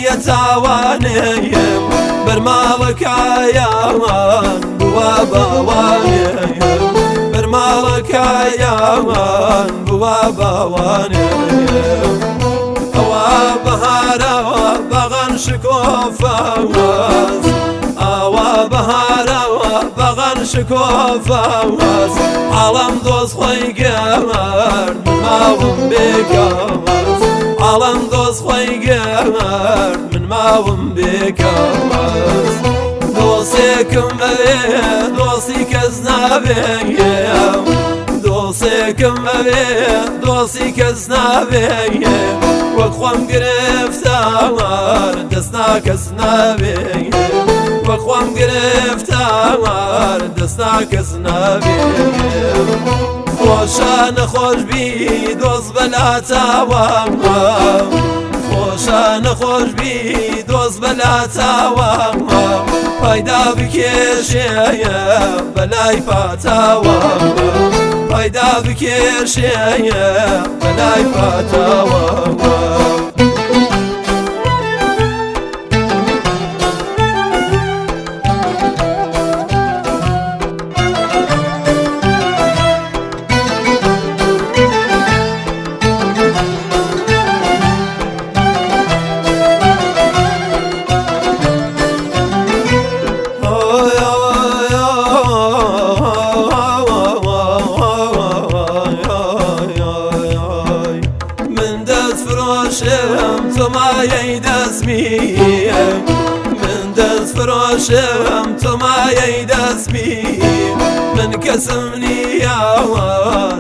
نییە تاوانێم بەرماڵەکایان بووە باوانێم بەرماڵەکایان بووە باوانێم ئەوە بەهارەوە باغان شکۆفاواز ئاوا بەهارەوە باغان شکۆفاواز عاڵم دۆست خۆی گەمەرد من ماوم بێکاواز عاڵم دۆست خۆی گەمەرد من ماوم بێکاواز دۆسێکم ئەوێ دۆستی کەس نابێ دۆسێکم ئەوێ دۆستی کەس نابێ وەک خۆم گرفتار دەست ناکەس نابێ وەک خۆم گرفتار دەست ناکەس نابێ خۆشە نەخۆش بی دۆست بەلا چاوام خۆشە نەخۆش بی دۆست بەلا چاوام پایدا بکێشێ بەلای پاتاوە پایدا بکێشێ بەلای پاتاوە. من دەست فرۆشم تۆ مایەی دەستمی من دەست فرۆشم تۆ مایەی دەستمی من کەسم نییە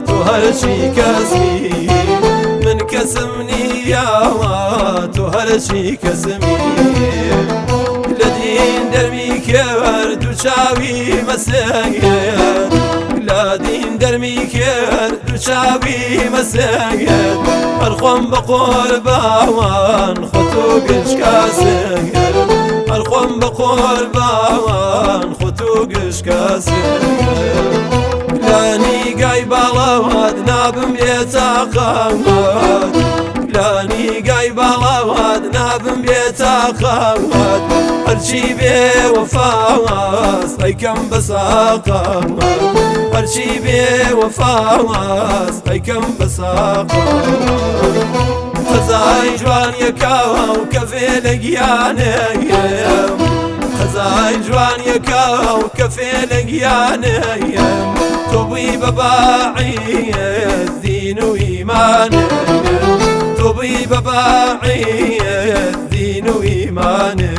تۆ هەرچی کەسمی من کەسم نییە تۆ هەرچی کەسمی لە دین دەرمی کرد و چاوی مەسەگەر لە دین دەرمی کرد و چاوی مەسەگەر هەر خۆم بە قۆرباوان خۆت و گشت کەسەگەر هەر خۆم بە قۆرباوان خۆت و گشت کەسەگەر لە نیگای باڵاوات نابم بێتاقەوات لە نیگای باڵاوات نابم بێتاقەوات هەرچی بێ وەفاواز ئەیکەم بەساقەوات هەرچی بێ وەفاواز ئەیکەم بەساقەوات خەزای جوانیەکە و کەفێ لە گیانێم خەزای جوانیەکە و کەفێ لە گیانێم تۆ بووی بە باعی دین و ئیمانێ تۆ بووی بە باعی دین و ئیمانێ.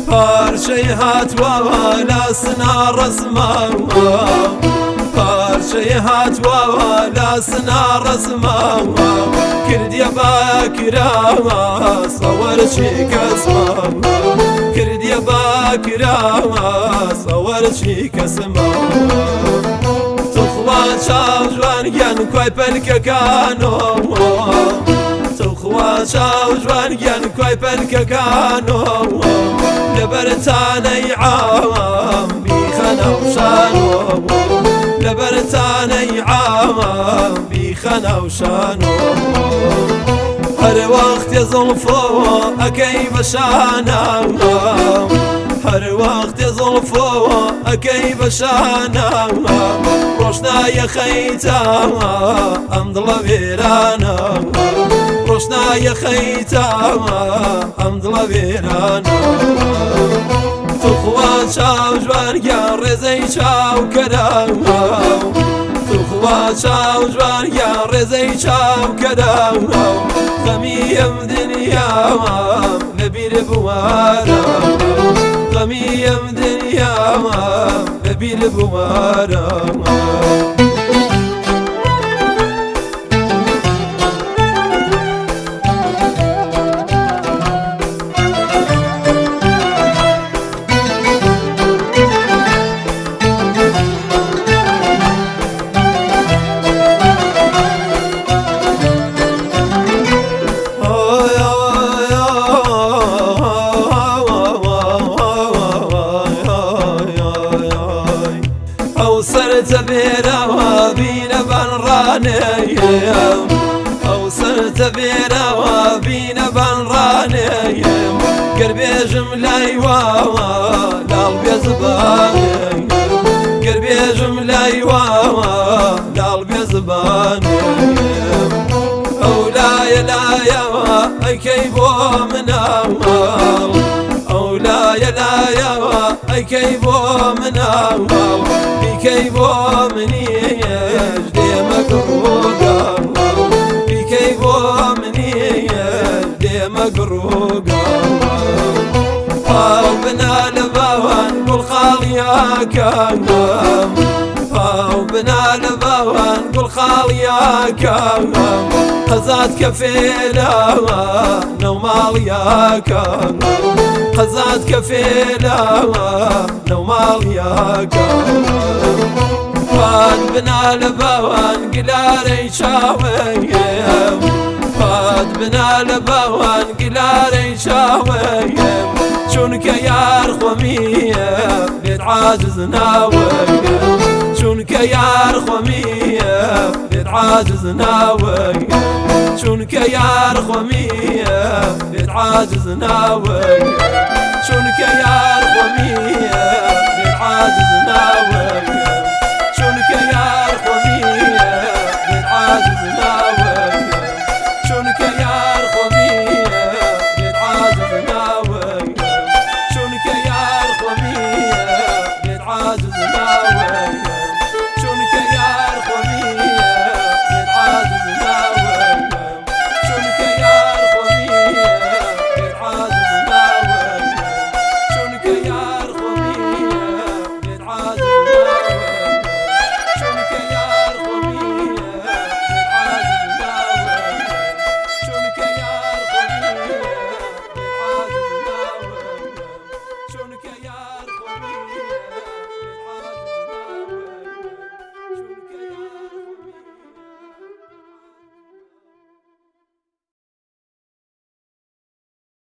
پارچەی هاتووە لە سنا ڕزماوە پارچەی هاتووە لە سنا ڕزماوە کردیە باکراوە سەوەرچی کەسماوە کردیە باکراوە سەوەرچی کەسماوە تخوا چاو جوان گیان کوای پەلکەکانەوە تخوا چاو جوان گیان کوای پەلکەکانەوە لەبەرتانەی عام بیخەنە و شانەوە لەبەرتانەی عام بیخەنە و شانەوە هەر وەختێ زڵفەوە ئەکەی بە شانەوە. هەر وەختێ زوڵفەوە ئەکەی بە شانەوە ڕۆشنایە خەیتاوە ئەم دڵە وێرانە ڕۆشنایە خەیتاوە ئەم دڵە وێرانە توخوا چاو جوان گیان ڕێزەی چاو کەراوە توخوا چاو جوان گیان ڕێزەی چاو کەراوە خەمی ئەم دنیاوە لەبیر بوارە خەمی ئەم دنیاوە لەبیر بوارە. ئەو سەرتە بێرەوە بینە بەنڕانەیەم ئەو سەرتە بێرەوە بینە بەنڕانەیەم گەر بێژم لای واوە لاڵ بێ زبانێ گەر بێژم لای واوە لاڵ بێ زبانێ ئەو لایە لایەوە ئەیکەی بۆ مناوە ئەو لایە لایەوە ئەیکەی بۆ مناوە بیکەی بۆ منیش دێمە گڕوگا بیکەی بۆ منیش دێمە گڕوگا پاو بنا لە باوان گوڵ خاڵیاکانم پاو بنا لە باوان گوڵ خاڵیاکانم قەزات کە فێلاوە نەوماڵیاکانم قەزات کە فێلاوە نەوماڵیاکانم پات بنا لە باوان گلارەی چاوەیەم پات بنا لە باوان گلارەی چاوەیەم چونکە یار خۆمیە لێت عاجز ناوەیە چونکە یار خۆمیە لێت عاجز ناوەیە چونکە یار خۆمیە لێت عاجز ناوەیە چونکە یار خۆمیە لێت عاجز ناوەیە.